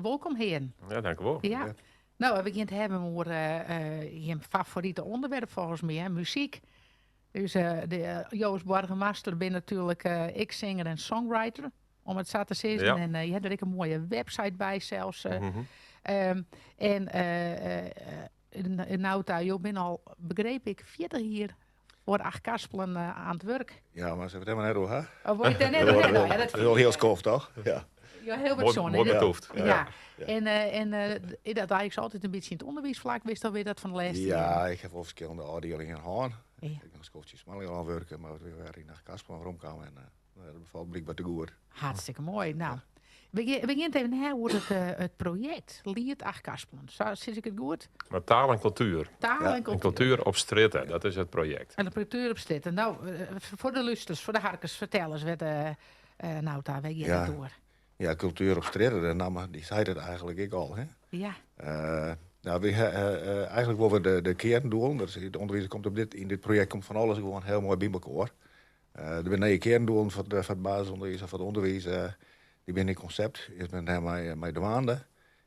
Wolkom, hearen. Ja, dankjewol. Ja. No, we gean it hawwen oer jim favorite ûnderwerp folgens my, hè, muzyk. Dus jo as boargemaster binne natuerlik ek singer en songwriter, om it sa te sizzen. En je hawwe der ek in moaie website by sels. En Nauta, jo binne al, begreep ik, 40 jier foar Achtkarspelen oan it wurk. Ja, mar se it helemaal net oer, hè? Oh, wol je it dêr net oer ha? Nou, ja, dat Dat is al hiel skoft, toch? Ja. Ja, hiel wat Moai, soan. moai betoefd. Ja. En is dat eigentlik altyd in bytsje yn it ûnderwiisflak? Witst alwer dat fan de lêste Ja, jierren? ik ha wol ferskillende ôfdielingen hân. Ik ha in skoftsje Smallingerlân wurke, mar we wer yn Achtkarspelen weromkaam en dat befalt blykber te goed. Hartstikke moai. No, we gean it even ha oer it projekt Liet Achtkarspelen. Sa sis ik it goed? Mar taal en kultuer. Taal en En kultuer. kultuer op strjitte, dat is it projekt. En de kultuer op strjitte. No, foar de lústers, foar de harkers, fertel ris wêr't Nauta, wêr giet it oer? Ja, kultuer op strjitte, de namme dy seit it eigentlik ek al. Hè? No, wy eigentlik wol we de kearndoelen, dat is it ûnderwiis komt op dit, yn dit projekt komt fan alles gewoan hiel moai by mekoar. Der binne nije kearndoelen foar it basisûnderwiis of foar it ûnderwiis. Dy binne yn konsept, is men dêr mei dwaande.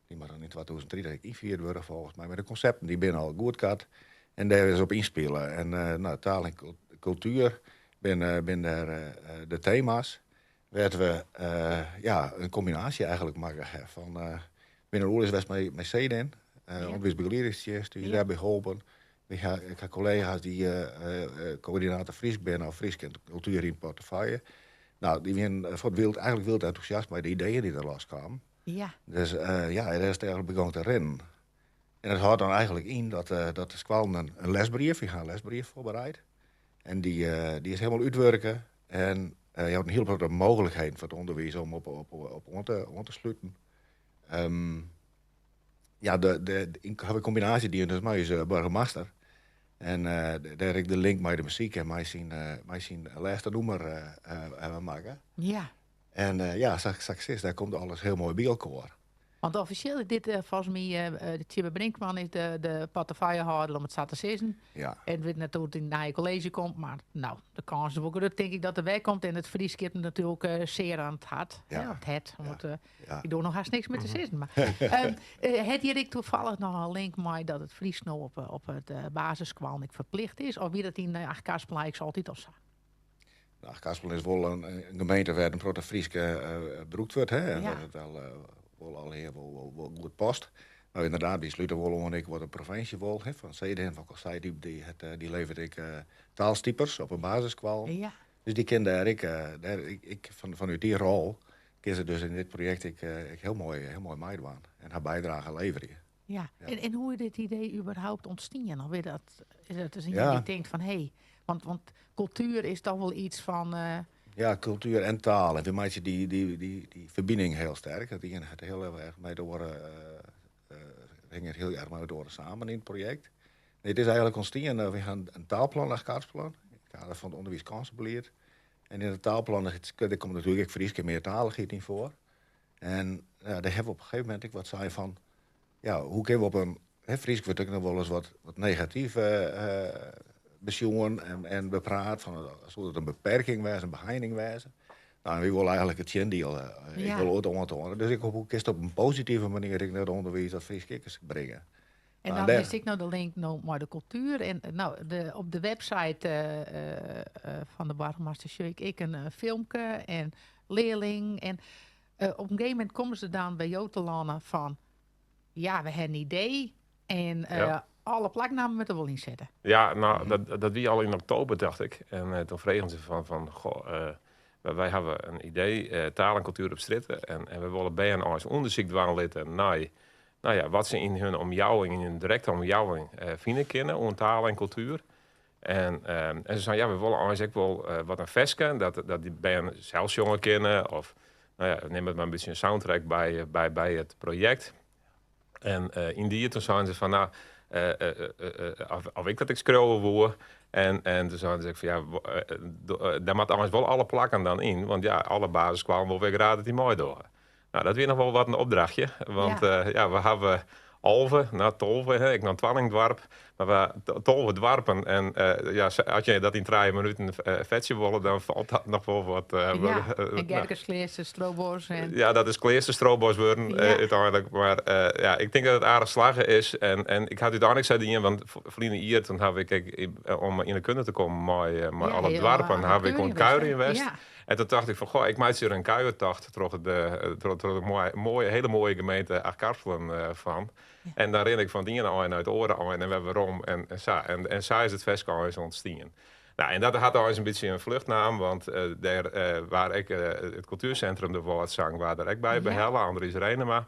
Dy moatte dan yn 2030 ek ynfierd wurde folgens my. Mar de konsepten dy binne al goedkard en dêr is op ynspile. En no, taal en kultuer binne dêr de tema's. Wêr't we ja, in kombinaasje eigentlik makke ha fan binne oerlis west mei Cedin, ûnderwiisbegeliedingstsjinst, dy is dêrby holpen. Ik ha kollega's dy't koördinator Frysk binne of Frysk en kultuer yn portefeuille. No, dy wienen fuort wild, eigentlik wild entûsjast mei de ideeën dy't der loskamen. Dus ja, dêr is it eigentlik begûn te rinnen. En dat hâldt dan eigentlik yn dat de skoallen in lesbrief, wy ha in lesbrief foarbereid. En dy is hielendal útwurke. En je hawwe in hiel protte mooglikheden foar it ûnderwiis om op oan te sluten. Ja, ha we kombinaasje dien dus mei ús boargemaster. En dêr ek de link mei de muzyk en mei syn lêste nûmer hawwe we makke. En ja, sa't ik sis, dêr komt alles hiel moai by elkoar. Want offisjeel is dit folgens my, Tjibbe Brinkman is de portefeuillehâlder, om it sa te sizzen. En ik wit net hoe't it yn it nije kolleezje komt, mar no, de kâns is wol grut, tink ik, dat er wer komt. En it Frysk giet him natuerlik sear oan it hart. Hè, of it hert. Om it, Ik doar noch hast niks mear te sizzen. Mar hat hjir ek tafallich noch in link mei dat it Frysk no op it basisskoallen ek ferplicht is? Of wie dat yn Achtkarspelen eigentlik altyd al sa? No, Achtkarspelen is wol in gemeente wêr't in protte Frysk brûkt wurdt. Hè, en dat it wol allegear wol goed past. Mar ynderdaad, wy slute wol oan ek wat de provinsje wol. Hè, fan Cedin, fan Kosij, dy leveret ek taalstipers op 'e basisskoallen. Dus dy kin dêr ek, dêr, ik, fanút dy rol, kin se dus yn dit projekt ek hiel moai meidwaan en har bydrage leverje. En hoe is dit idee überhaupt ûntstien? Of is dat dus ien dy't tinkt fan hé, want kultuer is toch wol yts fan... Ja, kultuer en taal. En wy meitsje dy ferbining hiel sterk. Dat ien hat hiel erch mei de oare, hinget hiel erch mei de oare samen yn it projekt. Nee, it is eigentlik ûntstien, wy ha in taalplan, Achtkarspelen, yn it kader fan it ûnderwiiskânsebelied. En yn it taalplan, dêr komt natuerlik ek Frysk en meartalichheid yn foar. En ja, dêr hawwe we op in gegeven momint ek wat sein fan, ja, hoe kinne we op in, hè, Frysk wurdt ek noch wolris wat negatyf besjoen en bepraat, fan soe dat in beperking wêze, in beheining wêze. No, en wy wolle eigentlik it tsjindiel, ik wol it oantoane. Dus ik hoop, hoe kinst op in positive manier ek nei it ûnderwiis dat Frysk ek ris bringe. En dan is ek noch de link no mei de kultuer. En no, op de website fan de boargemaster sjoch ik ek in filmke en learling. En op in gegeven momint komme se dan by jo telâne fan, ja, we hawwe in idee en alle plaknammen moatte wol ynsette. Ja, no, dat wie al yn oktober, tocht ik. En doe fregen se fan goh, wy hawwe in idee, taal en kultuer op strjitte. En we wolle bern eins ûndersyk dwaan litte nei, no ja, wat se yn hun omjouwing, yn hun direkte omjouwing fine kinne oan taal en kultuer. En se seinen, ja, we wolle eins ek wol wat in ferske, dat dy bern sels sjonge kinne. Of, no ja, nim it mar in bytsje in soundtrack by it projekt. En yn dy doe seinen se fan, no, of ik dat ek skriuwe woe. En doe seinen se ek fan, ja, dêr moatte eins wol alle plakken dan yn. Want ja, alle basisskoallen wolle wer graach dat dy meidogge. No, dat wie noch wol wat in opdrachtje. Want ja, we hawwe 11, no 12, hè, ek noch in twallingdoarp. Mar we 12 doarpen en ja, as je dat yn 3 minuten fetsje wolle, dan falt dat noch wol wat. Ja, en Gerkeskleaster, Strobos. En... Ja, dat is Kleaster Strobos wurden úteinlik. Mar ja, ik tink dat it aardich slagge is. En ik ha úteinlik sei dien, want ferline jier toen haw ik ek, om yn 'e kunde te kommen mei alle doarpen, haw ik oan it kuierjen west. En toen tocht ik fan, goh, ik meitsje der in kuiertocht troch de, troch, troch de moaie, moaie, hele moaie gemeente Achtkarspelen fan. En dan rin ik fan it iene ein nei it oare ein en wer werom en sa. En sa is it ferske eins ûntstien. Nou, en dat hat eins in bytsje in flucht naam, want dêr waard ek it kultuersintrum De Wâldsang waard der ek by behelle, Andries Renema.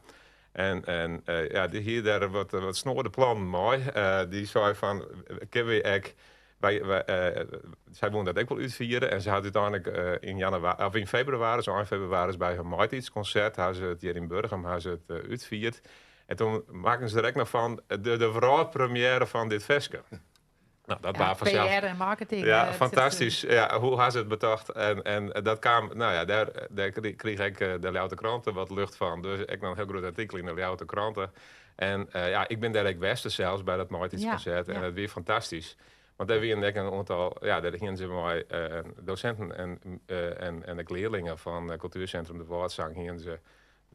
En ja, dy hie dêr wat snoade plannen mei. Dy sei fan, kinne wy ek, wy, wy, sy woene dat ek wol útfiere en se hat úteinlik yn januari, of yn febrewaris, ein febrewaris by har maitiidskonsert, ha se it hjir yn Burgum, ha se it útfierd. En toen makken se der ek noch fan de wrâldpremière fan dit ferske. Nou, dat Ja, waard fansels PR en marketing. Ja, fantastysk. Ja, hoe ha se it betocht? En dat kaam, nou ja, dêr krige ek de Ljouwerter Krante wat lucht fan. Dus ek noch in hiel grut artikel yn de Ljouwerter Krante. En ja, ik bin dêr ek west sels by dat maitiidskonsert. En dat wie fantastysk. Want dêr wienen ek in oantal, ja, dêr hienen se mei dosinten en ek learlingen fan Kultuersintrum De Wâldsang hienen se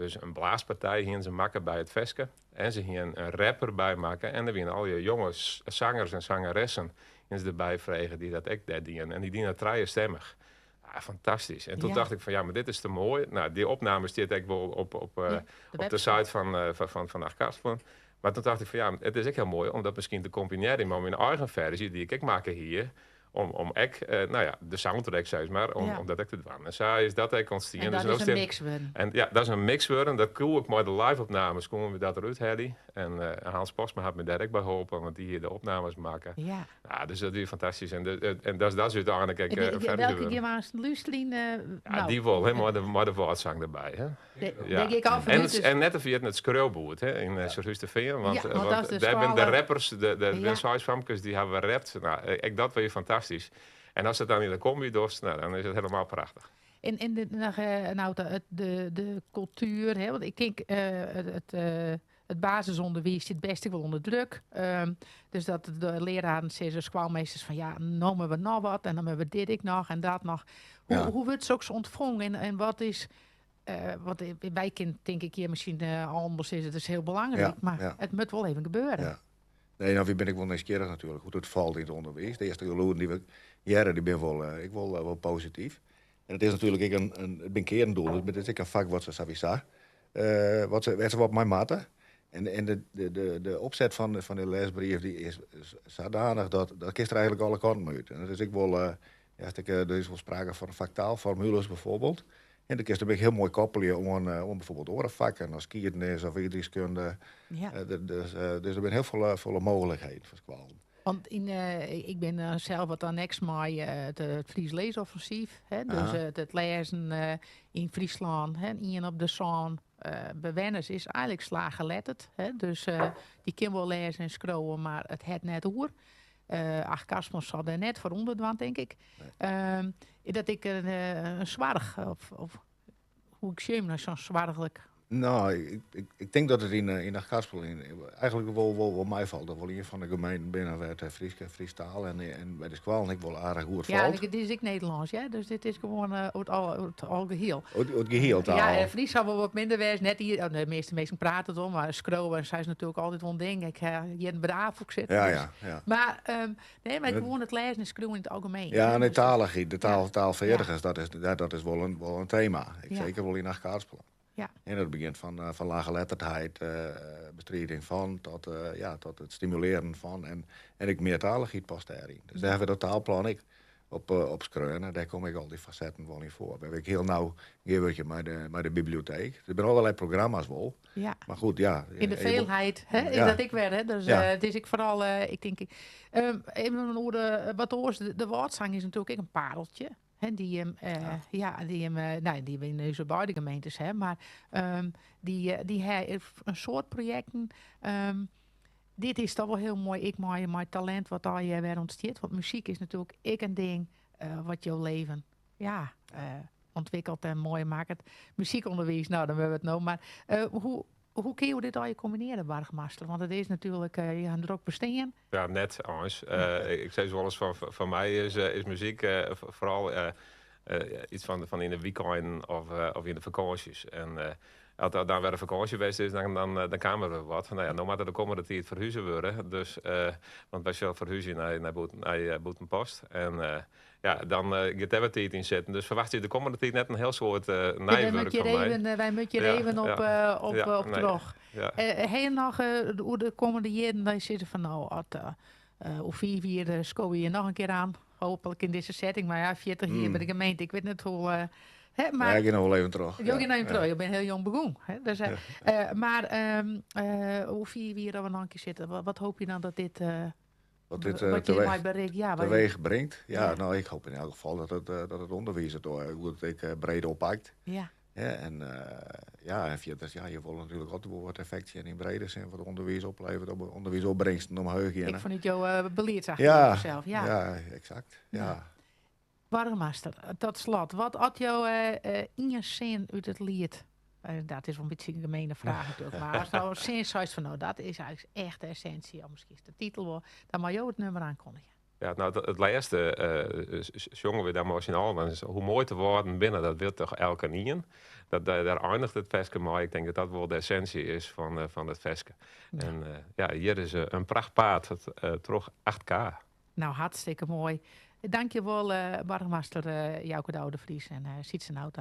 dus in blaaspartij hienen se makke by it ferske. En se hienen in rapper by makke. En der wienen allegear jonge sangers en sangeressen hienen se derby frege dy't dat ek dêr dienen. En dy dienen dat trijestimmich. Ah, fantastysk. En toen dacht ik fan ja, mar dit is te moai. Nou, dy opname stiet ek wol Ja, de op de website. site fan Achtkarspelen. Mar toen dacht ik fan ja, it is ek hiel moai om dat miskien te kombinearjen mei myn eigen ferzje dy't ik ek makke hie. Om ek, nou ja, de soundtrack, sis mar, om dat ek te dwaan. En sa is dat ek ûntstien. En Dus dat no is in stiet mix wurden. En ja, dat is in mix wurden. Dat koe ik mei de live-opnames, koenen we dat derút helje. En Hans Postma hat my dêr ek by holpen, want dy hie de opnames makke. Ja, dus dat wie fantastysk. En dat is úteinlik ek, En in ferzje welke wurden. gean we aanst lústerjen, Ja, nou? dy wol, hè, mei de Wâldsang derby, hè. Dêr gean ik al En fanút, dus net te ferjitten it skriuwboerd, hè, yn Surhústerfean, Ja, want want dat is de dêr binne de skoalle. rappers, de seis famkes, dy hawwe rapt. Nou, ek dat wie fantastysk. En as it dan yn de kombi dochst, nou, dan is it helemaal prachtich. En de, noch nou, de, het, de, de kultuer, hè, want ik tink it basisûnderwiis stiet bêst ek wol ûnder druk. Dus dat de leararen sizze, skoalmeesters, fan ja, no moatte we noch wat en dan moatte we dit ek noch en dat noch. Hoe wurdt soks ûntfongen en wat is, wat wy kinne tink ik hjir miskien allemaal sizze, it is hiel belangryk, mar it moat wol even gebeuren. Ja. Nee, nou, wy bin ek wol nijsgjirrich natuerlik, hoe't it falt yn it ûnderwiis. De earste gelûden dy't we hearre, dy binne wol ek wol posityf. En it is natuerlik ek in, it bin kearndoelen, mar it is ek in fak wat se sawiesa wat se, wêr't se wat mei moatte. En de opset fan de lesbrief die is sadanich dat kinst der eigentlik alle kanten mei út. En dat is ek wol ja, is ek der is wol sprake fan faktaalformules bijvoorbeeld. En dan kinst hem ek hiel moai koppelje oan bijvoorbeeld oare fakken, as skiednis of ierdrykskunde. Dus der binne hiel folle mooglikheden foar skoallen. Want ik bin sels wat anneks mei it Fries Leesoffensief. Hè? Dus, it lêzen yn Fryslân, hè, ien op de sân bewenners is eigentlik slaaggeletterd. Hè? Dus dy kin wol lêze en skriuwe, mar it het net oer. Achtkarspelen sal dêr net foar ûnderdwaan, tink ik. Is dat ek in soarch? Of hoe ik sjoch nei zo'n soarchlik? Nou, ik denk dat it yn Achtkarspelen eigentlik wol meifalt. Dat wol ien fan de gemeenten binnen wêr't de Fryske taal en by de skoallen ek wol aardich goed Ja, falt. dit is ek Nederlânsk, hè? Dus dit is gewoan it algehiel. It gehiel taal. Ja, en Fries sal wol wat minder wêze. Net hier, oh, de measte minsken prate it om, mar skriuwe en sy is natuerlik altyd wol in ding. Ik ha hjir in braaf ook sitten, dus. Maar nee, maar gewoan it lêzen en skriuwen yn it algemeen. Ja, en de Dus taligheid, de taalfeardigens, dat is, ja, dat is wol in thema. Ik Seker wol yn Achtkarspelen. En dat begint van laaggeletterdheid, bestriding van, tot het stimuleren van. En ik meertaligheid past daarin. Dus daar hebben we dat taalplan ik op skreaun. En daar kom ik al die facetten wel in voor. We hebben heel nauw gewerkt met de bibliotheek. Er zijn allerlei programma's wel. Maar goed, ja. In de veelheid, hè, is dat ik weer, hè? Dus, het is ik vooral, ik denk, even een oor wat oors, de Wâldsang is natuurlijk ook een pareltje. Hè, die hem ja, die hem nou, die we in deze beide gemeentes, hè, maar die heeft een soort projecten. Dit is toch wel heel mooi. Ik mijn talent wat al je weer ontstaat. Want muziek is natuurlijk ik een ding wat jouw leven, ja, ontwikkelt en mooi maakt. Muziekonderwijs, nou, dan hebben we het nou. Maar Hoe kun je dit al je combineren, Bargmaster? Want het is natuurlijk, je hebt druk bestaan. Ja, net eens. Ik zeg wel eens van mij is muziek vooral iets van in de weekend of in de vakanties. En als dat dan weer een vakantie geweest is, dan kwamen we wat. Nou ja, nou maar de komende tijd verhuizen worden. Dus, want wij zullen verhuizen naar Boetenpost. En ja, dan gaat er wat tijd in zitten. Dus verwacht je de komende tijd net een heel soort wij van mij. Even, wij moeten je even op, ja, op, ja, op nee, terug. Ja. Heb je nog hoe de komende jaren dat je zit van nou, at, hoe 4 jaar sco je nog een keer aan. Hopelijk in deze setting. Maar ja, 40 jaar bij de gemeente. Ik weet net hoe. Hè, maar, ja, ik ga nog wel even terug. Je gaat even terug. Je bent heel jong begonnen. Hè? Dus, maar hoe 4 jaar dat we nog een keer zitten. Wat hoop je dan dat dit... wat dit wat teweeg, bereikt, ja, teweeg brengt? Ja, ja, nou, ik hoop in elk geval dat het onderwijs het hoe het ik breed oppakt. Ja. Ja, en ja, en verder, ja, je wil natuurlijk altijd wel wat effectje in brede zin voor het onderwijs oplevert, op onderwijsopbrengsten omhoog. Ik vond het jouw beleid ja, zelf. Ja, ja, exact. Ja. Ja. Bargmaster, tot slot, wat had jou in je zin uit het lied? Dat is wel een beetje een gemene vraag natuurlijk. Maar als nou zin zei van nou, dat is eigenlijk echt de essentie, of misschien is de titel wel, dan mag jou het nummer aankondigen. Ja, nou, het laatste zongen we daar maar al. Hoe mooi te worden binnen, dat wil toch elke nien. Dat, daar eindigt het veske, maar ik denk dat dat wel de essentie is van het veske. Ja. En ja, hier is een prachtpaad, het terug 8K. Nou, hartstikke mooi. Dank je wel, burgemeester Jouke de Oude Vries en Sietse Nauta.